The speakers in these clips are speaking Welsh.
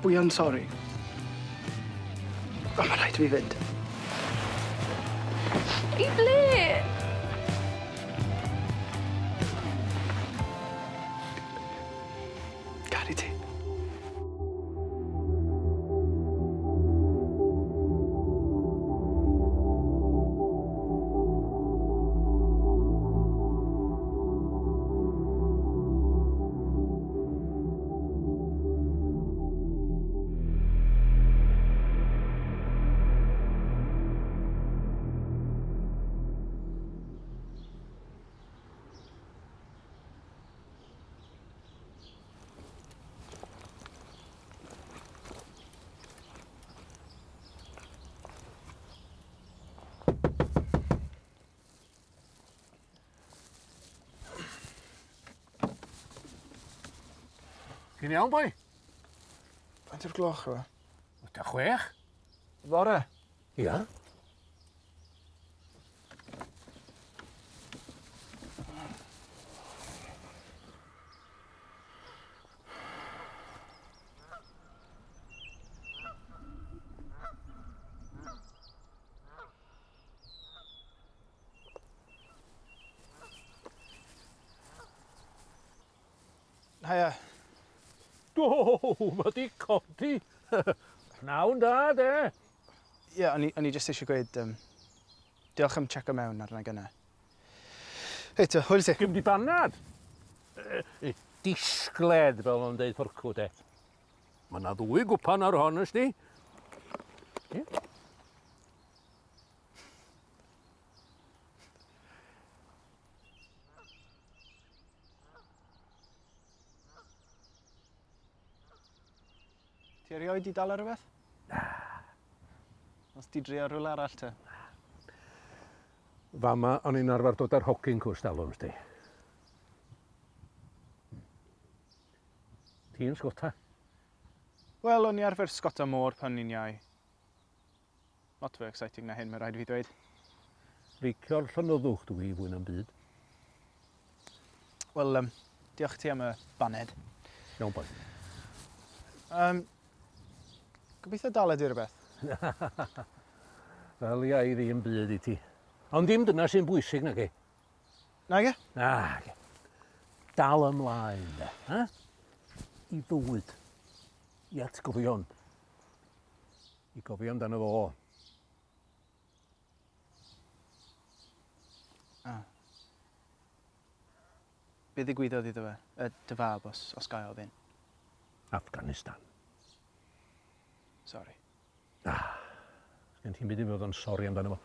Fwya'n sori. Ond ma' rhaid i fi fynd. I ble? Caru ti. Ti'n iawn, boi? Faint o'r gloch yw e? 6:30. Fore? Ia. Haia. Do, mae di codi. Pnawn da, de. Ie, yeah, o'n i, o'n i jyst eisiau gweud, diolch am checo mewn arna gynna. Hei, to, hwyl i ti. Gym di banad. Disgled, fel o'n deud fforcw, de. Mae yna ddwy gwpan ar hon, ysdi? Ie. Ti erioed 'di dala rhywbeth? Na. Os ti drio rhywle arall te? Fama o'n i'n arfer dod â'r hogyn cwrs dalwm, sdi. Ti'n sgota? Wel, o'n i arfer sgota môr pan o'n i'n iau. Lot fwy exciting na hyn, mae rhaid i fi ddweud. Licio'r llonyddwch dwi fwy na'm byd. Wel, diolch ti am y baned. Iawn, boi. Gobeithio dala di rhywbeth. Ddalia i ddim byd i ti. Ond dim dyna sy'n bwysig, nage? Nage? Nage. Dal ymlaen, de. Ha? I fywyd. I atgofion. I gofio amdano fo. Ah. Be ddigwyddodd iddo fe? Y dy fab, os, os ga i ofyn? Afghanistan. Sori. Ah, sgen ti'm byd i fod yn sori amdano fo.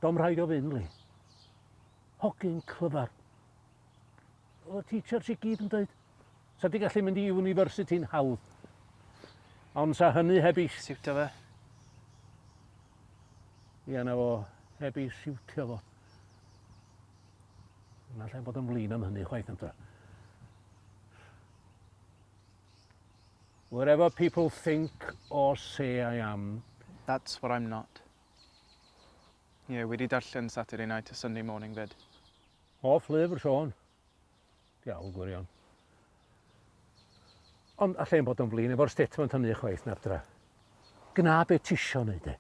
Do'm rhaid o fynd, Lee. Hogyn clyfar. Oedd y teachers i gyd yn dweud, sa di gallu mynd i university'n hawdd. Ond sa hynny heb i... Siwtio fe. Ia, na fo, heb i siwtio fo. Na allai bod yn flin am hynny chwaith am Whatever people think or say I am. That's what I'm not. Ie, yeah, wedi darllen Saturday Night a Sunday Morning fyd. Hoff lyfr, Siôn. Diawl gwirion. Ond allai'n bod yn flin efo'r statement hynny chwaith, Nabdra. Gna be tisio neud e.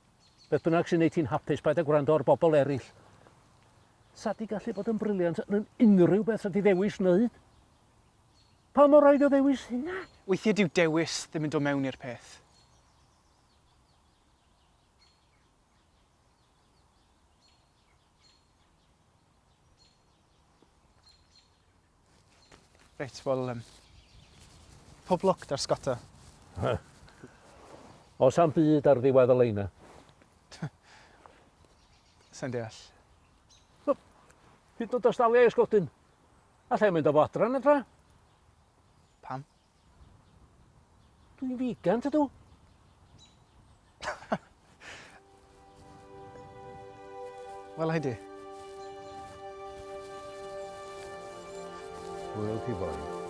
Beth bynnag sy'n neud ti'n hapus, paid â gwrando ar bobl eraill. Sa di gallu bod yn brilliant yn unrhyw beth sa di ddewis wneud. Pa mor rhaid o ddewis hynna? Weithiau dyw dewis ddim yn dod mewn i'r peth. Reit, wel, pob lwc 'da'r sgota. Os am byd ar ddiwedd y leina. Sai'n deall. Hyd yn oed os daliai y sgodyn. Alla i mynd â fo adra na dra. Pam? Dwi'n vegan, tydw? Wel, i di. Hwyl ti boi.